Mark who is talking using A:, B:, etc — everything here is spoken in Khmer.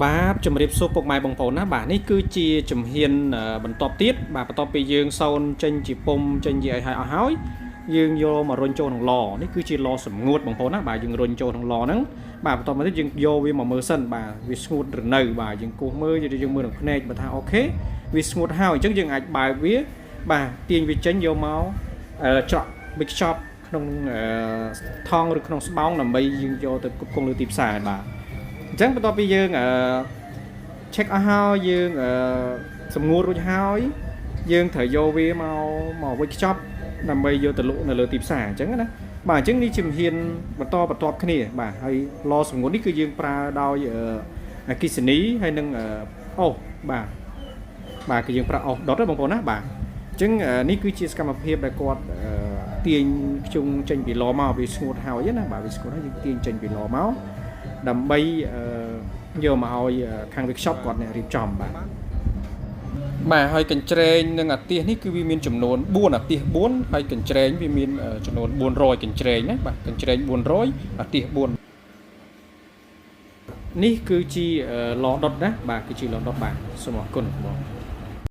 A: បាទជំរាបសួរពុកម៉ែបងប្អូនណាបាទនេះគឺជាជំហានបន្ទាប់ទៀតបាទបន្ទាប់ពីយើងសូនចេញជាពុំចេញជាអីហើយអស់ហើយយើងយកមករុញចូលក្នុងឡនេះគឺជាឡសម្ងួតបងប្អូនណាបាទយើងរុញចូលក្នុងឡហ្នឹងបាទបន្ទាប់មកទៀតយើងយកវាមកមើលសិនបាទវាស្ងួតឬនៅបាទយើងគោះមើលយើងមើលក្នុងភ្នែកបើថាOK វាស្ងួតហើយអញ្ចឹងយើងអាចបើកវាបាទទាញវាចេញយកមកច្រកវេចខ្ចប់ក្នុងថង់ឬក្នុងស្បោងដើម្បីយើងយកទៅផ្គត់ផ្គង់លើទីផ្សារបាទអញ្ចឹងបន្ទាប់ពីយើងcheck អស់ហើយយើងសម្ងួតរួចហើយយើងត្រូវយកវាមកវេចខ្ចប់ដើម្បីយកទៅលក់នៅលើទីផ្សារអញ្ចឹងណាបាទអញ្ចឹងនេះជាជំហានបន្តបន្ទាប់គ្នាបាទហើយឡសម្ងួតនេះគឺយើងប្រើដោយអគ្គិសនីហើយនឹងអុសបាទបាទគឺយើងប្រើអុសដុតណាបងប្អូនណាបាទអញ្ចឹងនេះគឺជាសកម្មភាពដែលគាត់ទាញធ្យូងចេញពីឡមកវាស្ងួតហើយណាបាទវាស្ងួតហើយយើងទាញចេញពីឡមកដើម្បីយកមកឲ្យខាង workshop គាត់អ្នករៀបចំបាទបាទហើយកញ្ច្រែងនិងអាទិសនេះគឺវាមានចំនួន4អាទិស4ហើយកញ្ច្រែងវាមានចំនួន400កញ្ច្រែងណាបាទកញ្ច្រែង400អាទិស4នេះគឺជាឡដុតណាបាទគឺជាឡដុតបាទសូមអរគុណបង។